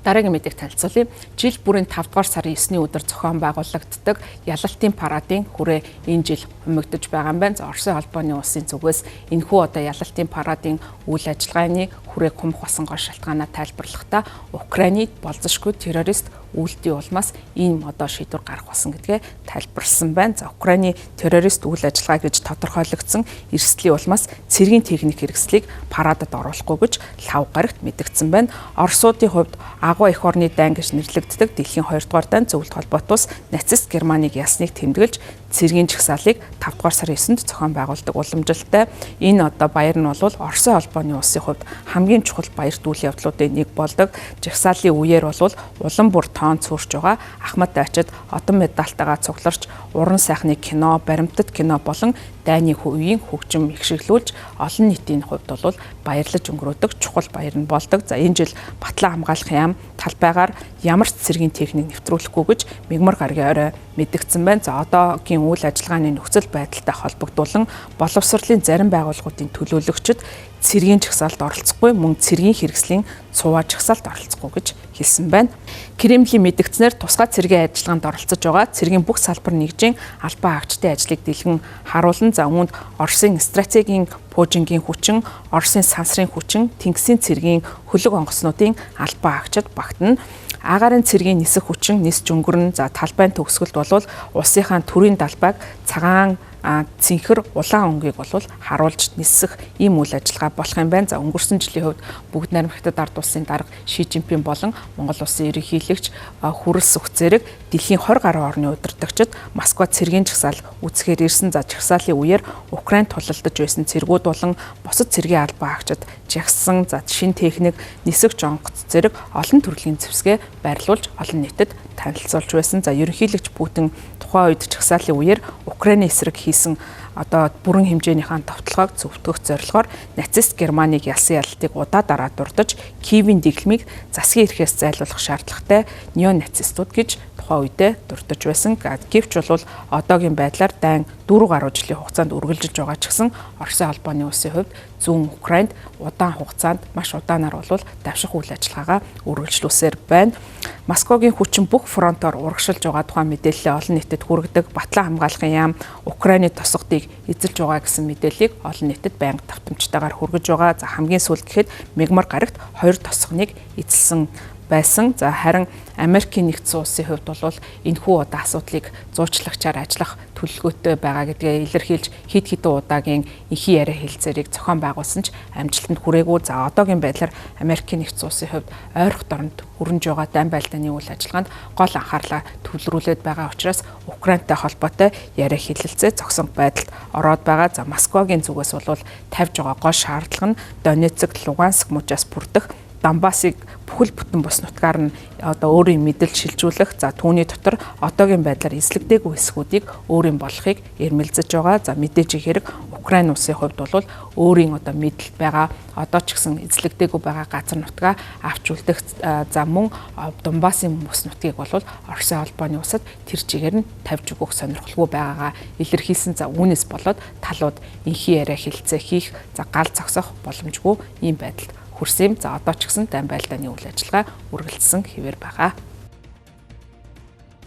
Дараагийн мэдээг танилцуулъя. Жил бүрийн 5 дугаар сарын 9-ний өдөр зохион байгуулагддаг ялалтын парадын хүрээ энэ жил хумигдаж байгаа юм байна. За, Оросын холбооны улсын зүгээс энэхүү одоо ялалтын парадын үйл ажиллагааны хүрээг хумх басан гол шалтгаанаа тайлбарлахдаа Украины болзошгүй террорист үйлдлийн улмаас ийм одоо шийдвэр гарах болсон гэдгээ тайлбарласан байна. За, Украины террорист үйл ажиллагаа гэж тодорхойлогдсон эрсдлийн улмаас цэргийн техник хэрэгслийг парадад оруулахгүй гэж лав гарагт мэдэгдсэн байна. Оросуудын хувьд агуу эх орны дайн гэж нэрлэгддэг дэлхийн 2 дугаар дайн зөвлөлт холбоот улс нацист Германыг ялсныг тэмдэглэж цэргийн жагсаалыг 5 дугаар сарын 9-нд зохион байгуулдаг уламжлалтай. Энэ одоо баяр нь бол Оросын холбооны улсын хувьд хамгийн чухал баярт үйл явдлуудын нэг болдог. Жагсаалын үеэр бол улам бүр тоон цөөрч байгаа Ахмад дайчид одон медальтайгаа цугларч уран сайхны кино, баримтат кино болон дайны үеийн хөгжим ихшиглүүлж олон нийтийн хувьд бол баярлаж өнгөрөөдөг чухал баяр нь болдог. За, энэ жил Батлан хамгаалах яам талбайгаар ямар ч цэргийн техник нэвтрүүлэхгүй гэж мягмар гарагийн орой мэдэгдсэн байна. За, одоогийн үйл ажиллагааны нөхцөл байдалтай холбогдуулан боловсролын зарим байгууллагуудын төлөөлөгчид цэргийн жагсаалд оролцохгүй, мөн цэргийн хэрэгслийн цуваа жагсаалд оролцохгүй гэж хэлсэн байна. Кремлийн мэдэгдснээр тусгай цэргийн ажиллагаанд оролцож байгаа цэргийн бүх салбар нэгжийн албан хаагчдын ажлыг дэлгэн харуулна. За, үүнд Оросын стратегийн пуужингийн хүчин, Оросын сансрын хүчин, тэнгисийн цэргийн хөлөг онгоцнуудын албан хаагчид багтана. Агаарын цэргийн нисэх хүчин нисж өнгөрнө. За, талбайн төгсгөлд болвол улсынхаа төрийн далбайг цагаан цэнхэр улаан өнгийг болвол харуулж нисэх ийм үйл ажиллагаа болох юм байна. За, өнгөрсөн жилийн хувьд бүгд найрамдах Хятад ард улсын дарга Ши Жинпин болон Монгол улсын ерөнхийлөгч Хүрэл Сүх зэрэг дэлхийн 20 гаруй орны удирдагчид Москва цэргийн жагсаал үзэхээр ирсэн. За, жагсаалын үеэр Украинд тулалдаж байсан цэргүүд болон бусад цэргийн албан хаагчид жагсан. За, шин техник, нисэгч онгоц зэрэг олон төрлийн зэвсгээ байрлуулж олон нийтэд танилцуулж байсан. За, ерөнхийлөгч Путин тухайн үед жагсаалын үеэр Украины эсрэг хийсэн одоо бүрэн хэмжээнийхээ товтлогоог зөвтгөх зорилгоор нацист Германыг ялсан ялалтыг удаа дараа дурдж Киевийн дэглэмийг засгийн эрхээс зайлуулах шаардлагатай неонацистууд гэж тухайн үедээ дурдж байсан. Гэвч бол одоогийн байдлаар дайн 4 гаруй жилийн хугацаанд үргэлжилж байгаа ч гэсэн Оросын холбооны улсын хувьд зүүн Украинд удаан хугацаанд маш удаанаар бол давших үйл ажиллагаагаа үргэлжлүүлсээр байна. Москвагийн хүчин бүх фронтоор урагшилж байгаа тухайн мэдээллээ олон нийтэд хүргэдэг. Батлан хамгаалахын яам Украины тосгодыг эзэлж байгаа гэсэн мэдээллийг олон нийтэд байнга давтамжтайгаар хүргэж байгаа. За, хамгийн сүүлд гэхэд мягмар гарагт 2 тосгоныг эзэлсэн байсан. За, харин Америкийн нэгдсэн улсын хувьд бол энэхүү одоо асуудлыг зуучлагчаар ажиллах төлөвлөгөөтэй байгаа гэдгээ илэрхийлж хэд хэдэн удаагийн энхий яриа хэлцээрийг зохион байгуулсан ч амжилтанд хүрээгүй. За, одоогийн байдлаар Америкийн нэгдсэн улсын хувьд ойрох дорнод өрнөж байгаа дайн байлдааны үйл ажиллагаанд гол анхаарлаа төвлөрүүлээд байгаа учраас Украинтай холбоотой яриа хэлэлцээ зогсон байдалд ороод байгаа. За, Москвагийн зүгээс бол тавьж байгаа гол шаардлага нь Донецк, Луганск мужаас бүрдэх Донбассыг бүхэл бүтэн бус нутгаар нь одоо өөрийн мэдэлд шилжүүлэх, за түүний дотор одоогийн байдлаар эзлэгдээгүй хэсгүүдийг өөрийн болгохыг эрмэлзэж байгаа. За, мэдээж хэрэг Украин улсын хувьд бол өөрийн одоо мэдэлд байгаа одоо ч гэсэн эзлэгдээгүй байгаа газар нутгаа авч үлдэх, за мөн Донбассын бүс нутгийг бол Оросын холбооны улсад тэр чигээр нь тавьж өгөх сонирхолгүй байгаагаа илэрхийлсэн. За, үүнээс болоод талууд энхий яриа хэлцээ хийх, за гал зогсох боломжгүй ийм байдалд хүрсэн юм. За, одоо ч гэсэн дайн байлдааны үйл ажиллагаа үргэлжлсэн хэвээр байгаа.